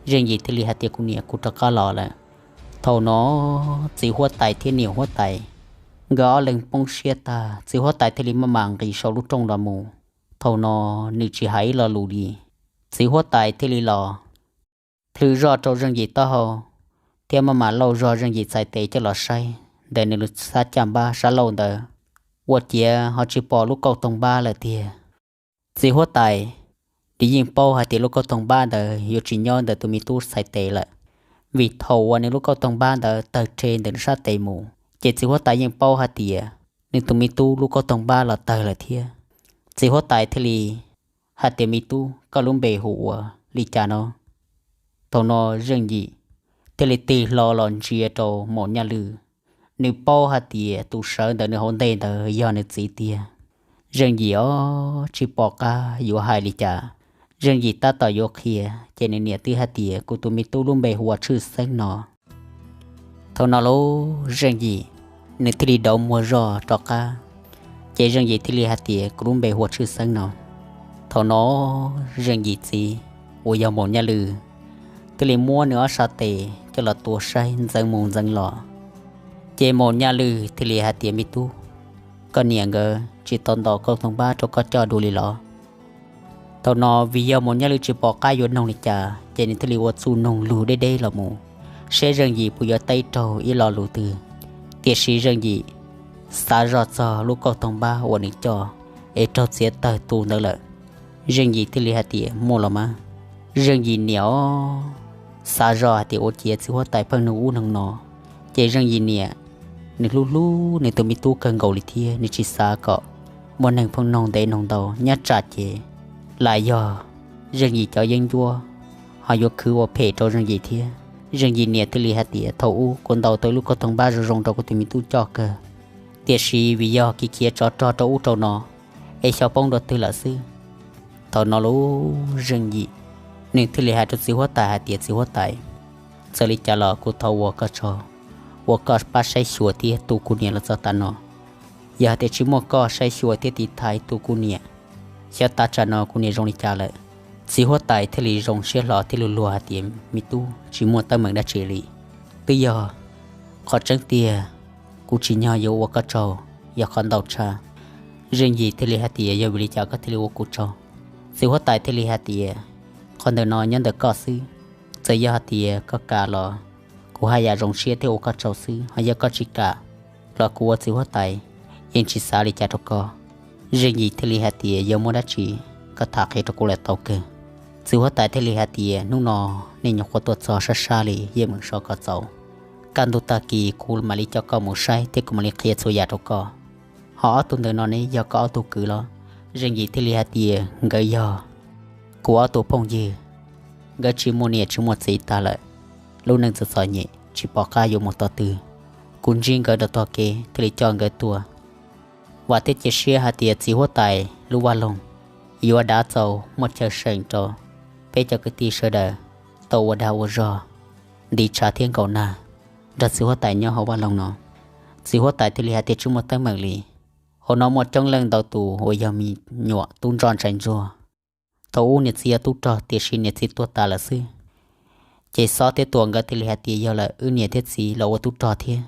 Zeej Yim thiaj li hais tias, kuv niam, kuv rov qab los lawm. Thaum no txiv huab tais thiab niam huab tais nkawd ob leeg poob siab tag, txiv huab tais thiaj li maj mam nqis saum lub rooj los mus. Thaum no nws tsis hais ib lo lus li, txiv huab tais thiaj li los plhws zoj rau Zeej Yim taub hau thiab maj mam lauj zog Zeej Yim txhais tes coj los saib ntawm nws lub xab caj npab sab laug ntawd, ua ciav ho tsis pom lub kauj toog npab lawm tiag. Txiv huab tais nws yeej paub hais tias lub kauj toog npab ntawd yuav tsis nyob ntawm tus me tub txhais tes lawm, vim thaum uas nws lub kauj toog npab ntawd tawg rhe ntawm nws sab tes mus, ces txiv huab tais yeej paub hais tias nws tus me tub lub kauj toog npab los tawg lawm thiab. Txiv huab tais thiaj li hais tias, me tub, koj lub npe hu ua li cas no? Thaum no Zeej Yim thiaj li tig hlo los ntsia rau Maum Nyaj Lwj. Nws paub hais tias tus sawv ntawm nws hauv ntej ntawd yog nws txiv tiag. Zeej Yim ob tsis pom qab yuav hais li cas. Zeej Yim tab tom yuav qhia, ces nws niam twb hais tias, Kuv tus me tub lub npe hu ua Tshwj Xeeb no. Thaum no lub Zeej Yim nws thiaj li dauv muag zog rov qab, ces Zeej Yim thiaj li hais tias, Kuv lub npe hu ua Tshwj Xeeb no. Thaum no Zeej Yim txiv uas yog Maum Nyaj Lwm thiaj li muab nws ob sab tes coj los tuav saib ntxeev mus ntxeev los. Ces Maum Nyaj Lwm thiaj li hais tias, Me tub, koj niam nkawd tsis tau ntaus kauj toog pab rau koj coj dua li los? Thaum no vim yog Maum Nyaj Lwm tsis pom qab yuav noog li cas, ces nws thiaj li ua txuj noog lug deb deb los mus, seb Zeej Yim puas yuav teb raug ib lo lus twg. Tiam sis Zeej Yim xav zog txog lub kauj toog pab uas nws coj es raug txiav tawg tu ntawd lawm. Zeej Yim thiaj li hais tias, Muaj los mas. Zeej Yim niam xav zog hais tias ua ciav txiv huab tais pheej noog ub noog no, ces Zeej Yim niam nws hlub hlub nws tus me tub kawg nkaus li thiab nws tsis xav kom muaj neeg pheej noog ntev noog ntau, nyob tsam ces lam yog Zeej Yim cov yeeb ncuab ho yuav khwv ua phem rau Zeej Yim thiab. Zeej Yim niam thiaj li hais tias, Thaum ub kuv ntaus tau lub kauj toog pab zoo zoo rau kuv tus me tub coj kawg, tiam sis vim yog kiv khiav tsov rog rau ub rau no es xyov poob dua twg lawm xwb. Thaum no lub Zeej Yim nws thiaj li hais rau txiv huab tais hais tias, Txiv huab tais, txawm li cas los kuv thov ua koj tsaug uas koj pab saib xyuas thiab tu kuv niam los txog tav no. Yog hais tias tsis muaj koj saib xyuas thiab tiv thaiv tu kuv niam, xyov tav tsam no kuv niam zoo li cas lawm. Txiv huab tais thiaj li zoo siab hlo thiab luag luag hais tias, Me tub, tsis muaj teeb meem dab tsi li, twb yog qhov tseeb tiag, kuv tsim nyog yuav ua koj tsaug yog qhov ntau tshaj. Zeej Yim thiaj li hais tias, Yog vim li cas koj thiaj li ua kuv tsaug? Txiv huab tais thiaj li hais tias, Qhov ntawm no nyob ntawm koj xwb, txawm yog hais tias koj kam los kuv haj yam zoo siab thiab ua koj tsaug xwb, ho yog koj tsis kam los kuv ua txiv huab tais yeej tsis xav li cas rau koj. Zeej Yim thiaj li hais tias, Yog muaj dab tsi koj tham qhia rau kuv lawm tau kawg. Txiv huab tais thiaj li hais tias, Hnub no nej nyuam qhuav tuaj txog sab sab li, yeej meem so kom txaus. Kaj ntug tag kis kuv mam li coj koj mus saib thiab kuv mam li qhia txhua yam rau koj. Ho ob tug ntawm no ne yog koj ob tug kwv los? Zeej Yim thiaj li hais tias, Nkawd yog kuv ob tug phooj ywg, nkawd tsis muaj niam tsis muaj txiv tag lawm, lub neej txom txom nyem tsis pom qab yuav mus tog twg. Kuv ntsib nkawd rau tog kev thiaj li coj nkawd tuaj. Vam thiab cia siab hais tias txiv huab tais lub vaj loog yuav dav txaus muaj chaw seem rau peb cov kwv tij sawv daws tau ua dag ua zog, nti tshav thiab nkaum nag nrog txiv huab tais nyob hauv vaj loog no. Txiv huab tais thiaj li hais tias, Tsis muaj teeb meem li. Hauv no muaj coob leej ntau tus uas yog me nyuam tub ntsoj ntsais ntsuag. Thaum ub niam txiv yog tub rog tiam sis niam txiv tuag tas lawm xwb. Ces Xob thiab Tuam nkawd thiaj li hais tias, Yog lawm, wb niam thiab txiv los ua tub rog thiab,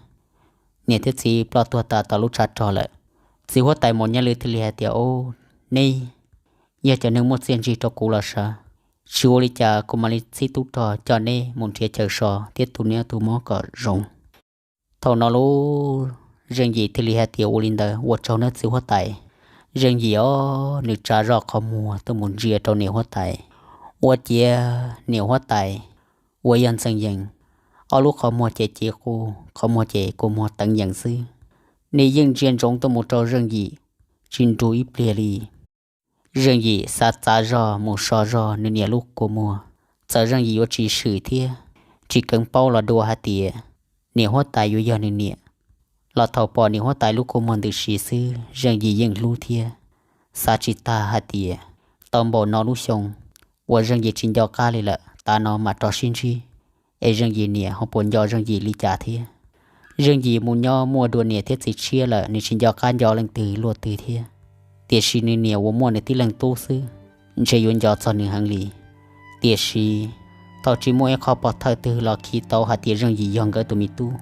niam thiab txiv ploj tuag tas tom lub tshav rog lawm. Txiv huab tais Maum Nyaj Lwm thiaj li hais tias, Au, neb yog cov neeg muaj txiaj ntsig rau kuv los sav. Tsis ua li cas, kuv mam li txib tub rog coj neb mus nrhiav chaw so thiab tu neb ob tug mob kom zoo. Thaum no lub Zeej Yim thiaj li hais tias, Ua li ntawd ua tsaug nawb txiv huab tais. Zeej Yim ob nws tsa zoj qhov muag tuaj mus ntsia rau niam huab tais, ua ciav niam huab tais uas yog Ntxeev Yees, ob lub qhov muag ces cev qus, qhov muag ces kua muag teev yees xwb. Nws yeej ntsia ntsoov tuaj mus rau Zeej Yim tsis nrug ib pliag li. Zeej Yim xav txav zog mus so zog nws niam lub kua muag, txawm Zeej Yim yuav tsis swm thiab tsis keev paub los dua hais tias niam huab tais yuav yog nws niam, los thaum pom niam huab tais lub kua muag ntws si xwb Zeej Yim yeej hlub thiab xav tsis tag hais tias, Tau npaum no lub xyoo uas Zeej Yim tsis nco qab li lawm, tav no mam rov sib ntsib, es Zeej Yim niam ho puas nco Zeej Yim li cas thiab. Zeej Yim mus nyob muaj dua niam thiab txiv tshiab lawm, nws tsis nco qab nco leej twg luaj twg thiab. Tiam sis nws niam uas muaj nws tib leeg tub xwb, ntshe yuav nco txog nws heev li. Tiam sis thaum tsis muaj ib qho pov thawj twg los khi tau hais tias Zeej Yim yog nkawd tus me tub,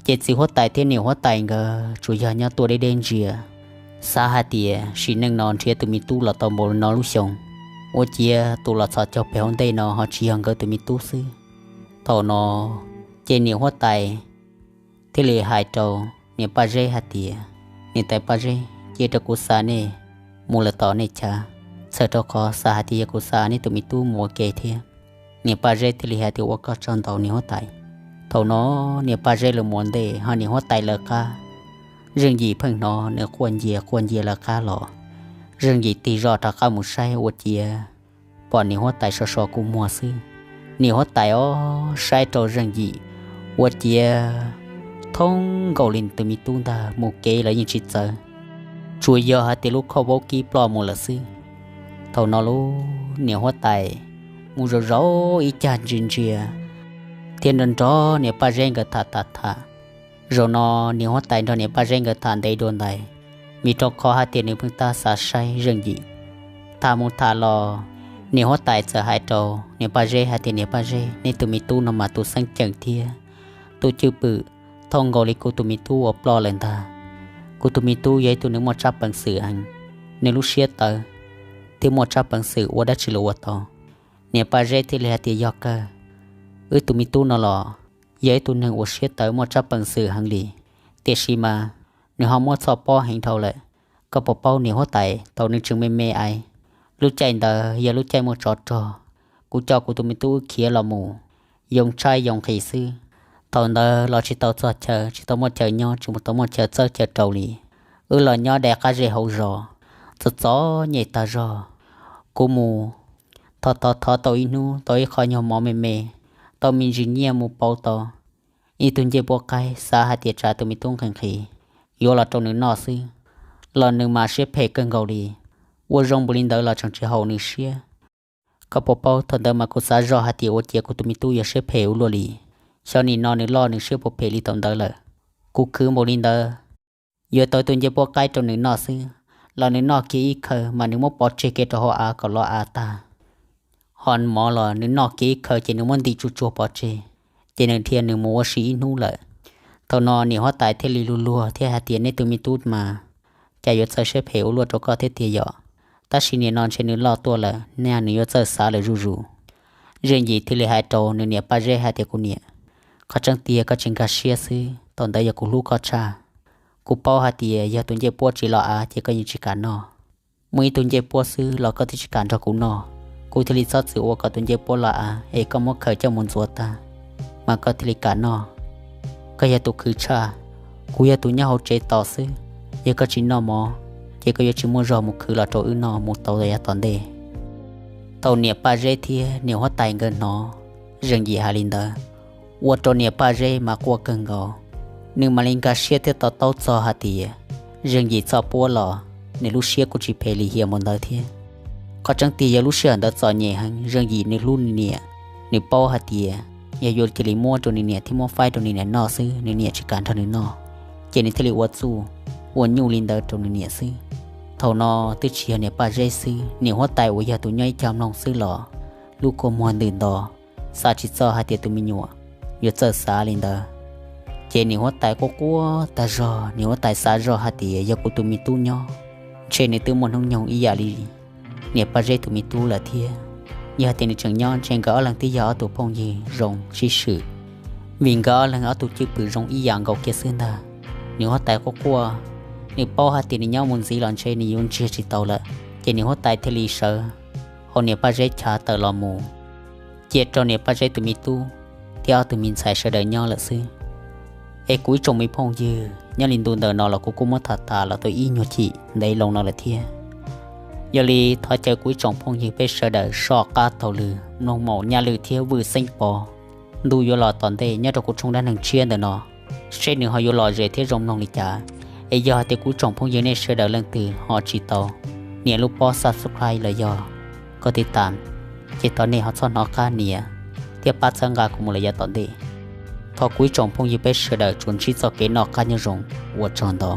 ces txiv huab tais thiab niam huab tais nkawd tsuas yog nyob tuaj deb deb ntsia, xav hais tias sim neej no nrhiav tus me tub los tau npaum no lub xyoo, ua ciav tus los txhos caug pem hauv ntej no ho tsis yog nkawd tus me tub xwb. Thaum no ces niam huab tais thiaj li hais rau niam Paj Zeb hais tias, Niam tais Paj Zeb, cia rau kuv xa nej mus lawm tom nej chav, txhawm rau qhov xav hais tias yog kuv xa nej tus me tub mus ua ke thiab. Niam Paj Zeb thiaj li hais tias, Ua koj tsaug ntau niam huab tais. Thaum no niam Paj Zeb lawv mus ua ntej ho niam huab tais lawv qab. Zeej Yim pheej hnov nws quaj ncia quaj ncia lawv qab los. Zeej Yim tig zoj rov qab mus saib ua ciav pom niam huab tais so so kua muag xwb. Niam huab tais ob saib rau Zeej Yim ua ciav thoob nkaus li tus me tub ntag, mus kev los yeej tsis txawv. tsuas yog hais tias lub khauj vaub kib ploj mus lawm xwb. Thaum no lub niam huab tais mus zaum zaum ib cag ntsia ntsia thiab nrog nrog niam Paj Zeb nkawd tham tham tham. Zaum no niam huab tais nrog niam Paj Zeb nkawd tham ntev dua ntais, vim rau qhov hais tias nws pheej tab xav saib Zeej Yim. Tham mus tham los, niam huab tais txawm hais rau niam Paj Zeb hais tias, Niam Paj Zeb, nej tus me tub no mas tus xeeb ceem thiab tus cwj pwm thoob nkaus li kuv tus me tub uas ploj lawm ntag. Kuv tus me tub yog ib tug neeg muaj tsab peev xwm heev, nws lub siab tawv thiab muaj tsab peev xwm ua dab tsi los ua tau. Niam Paj Zeb thiaj li hais tias, Yog kawg, wb tus me tub no los yog ib tug neeg uas siab tawv muaj tsab peev xwm heev li, tiam sis mas nws ho muab txhoj pob heev dhau lawm. Koj puas paub niam huab tais, thaum nws tseem me me ais, lub caij ntawd yog lub caij muaj tsov rog, kuv coj kuv tus me tub wb khiav los mus yoo tshaib yoo nqhis xwb. Thaum ntawd los tsis tau txog chaw, tsis tau muaj chaw nyob, tsis tau muaj chaw txawb chaw rau li. Wb los nyob dai qab zej hauv zos, txom txom nyem tag zog. Kuv mus thov thov thov tau ib hnub tau ib qho nyuag mov me me, tau me ntsis nyiaj mus pauv tau ib tug ncej puab qaib, xav hais tias tsam tus me tub nqhis nqhis yuav los rau nws noj xwb, los nws mas siab phem kawg nkaus li. Ua zoo npaum li ntawd los tseem tsis haum nws siab. Koj puas paub, thaum ntawd mas kuv xav zoj hais tias ua cas kuv tus me tub yuav siab phem ua luaj li. Xyov nim no nws loj nws siab puas phem li thaum ntawd lawm. Kuv khwv npaum li ntawd yuav tau tus ncej puab qaib rau nws noj xwb, los nws noj kiag ib khaw mas nws muab pov tseg kiag rau hauv av kom lov av tag. Ho mov los nws noj kiag ib khaw ces nws muab ntim tsuj tsuag pov tseg, ces nws dhia nws mus ua si ib hnub lawm. Thaum no niam huab tais thiaj li luag luag thiab hais tias, Nej tus me tub mas cas yuav txawj siab phem ua luaj rau koj thiab tiag yom? Tab sis nim no ntshe nws loj tuaj lawm, nej nws yuav txawj xav lawm zuj zus. Zeej Yim thiaj li hais rau nws niam Paj Zeb hais tias, Kuv niam, qhov tseeb tiag koj tsis nkag siab xwb, thaum ntawd yog kuv hlub koj tshaj. Kuv paub hais tias yog tus ncej puab tsis lov av ces koj yeej tsis kam noj. Muaj ib tug ncej puab xwb los koj twb tsis kam nrog kuv noj, kuv thiaj li txhob txwm ua kom tus ncej puab lov av es koj muab khaws coj mus ntxuav tag, mas koj thiaj li kam noj. Koj yog tus khwv tshaj, kuv yog tus nyob hauv tsev tos xwb. Yog koj tsis noj mov, ces koj yuav tsis muaj zog mus khwv los rau wb noj mus tau yav tom ntej. Thaum niam Paj Zeb thiab niam huab tais nkawd hnov Zeej Yim hais li ntawd, ua rau niam Paj Zeb mas quaj kawg nkaus. Nws mam li nkag siab thiab to taub txog hais tias Zeej Yim txoj puab los nws lub siab kuj tsis phem li hiam npaum ntawd thiab. Qhov tseeb tiag yog lub sij hawm ntawd txom nyem heev, Zeej Yim nws hlub nws niam, nws paub hais tias yog yuav cia li muab rau nws niam thiab muab faib rau nws niam noj xwb, nws niam tsis kam nrog nws noj, ces nws thiaj li ua txuj ua nyuj li ntawd rau nws niam xwb. Thaum no twb tsis yog niam Paj Zeb xwb, niam huab tais uas yog tus nyob ib co mloog xwb los lub kua muag ntws nto, xav tsis txog hais tias tus me nyuam yuav txawj xav li ntawd. Ces niam huab tais quaj quaj tag zog, niam huab tais xav zog hais tias yog kuv tus me tub nyob, ntshe nws twb muaj hnub nyoog ib yam li niam Paj Zeb tus me tub lawm thiab. Yog hais tias nws tseem nyob ntshe nkawd ob leeg twb yog ob tug phooj ywg zoo sib swm, vim nkawd ob leeg ob tug cwj pwm zoo ib yam nkaus kiag xwb ntag. Niam huab tais quaj quaj, nws paub hais tias nws nyob mus ntxiv los ntshe nws yuav ntsiag tsis tau lawm, ces niam huab tais thiaj li sawv hau niam Paj Zeb chav tawm los mus, cia rau niam Paj Zeb tus me tub thiab ob tug me ntxhais sawv daws nyob lawm xwb. Es kuv ib tsoom me phooj ywg, nyob li ntu ntawm no los kuv kuj muab tham tas los tau ib nyuag chim ntev loo no lawm thiab. Yog li thov caw kuv ib tsoom phooj ywg peb sawv daws soj qab taug lw, mloog maum nyaj lwm thiab vwm xeeb pov. Ntu yuav los tom ntej nyob rau kuv tshooj dab neeg tshiab ntawm no, seb nws ho yuav lom zem thiab zoo mloog li cas. Es yog hais tias kuv ib tsoom phooj ywg nej sawv daws leej twg ho tsis tau nias lub pob subscribe los yog koj tiv tam, ces thov nej ho txhob hnov qab nias thiab pab txhawb nqa kuv mus lawm yav tom ntej. Thov kuv ib tsoom phooj ywg peb sawv daws tsuas ntsib txoj kev noj qab nyob zoo, ua tsaug ntau.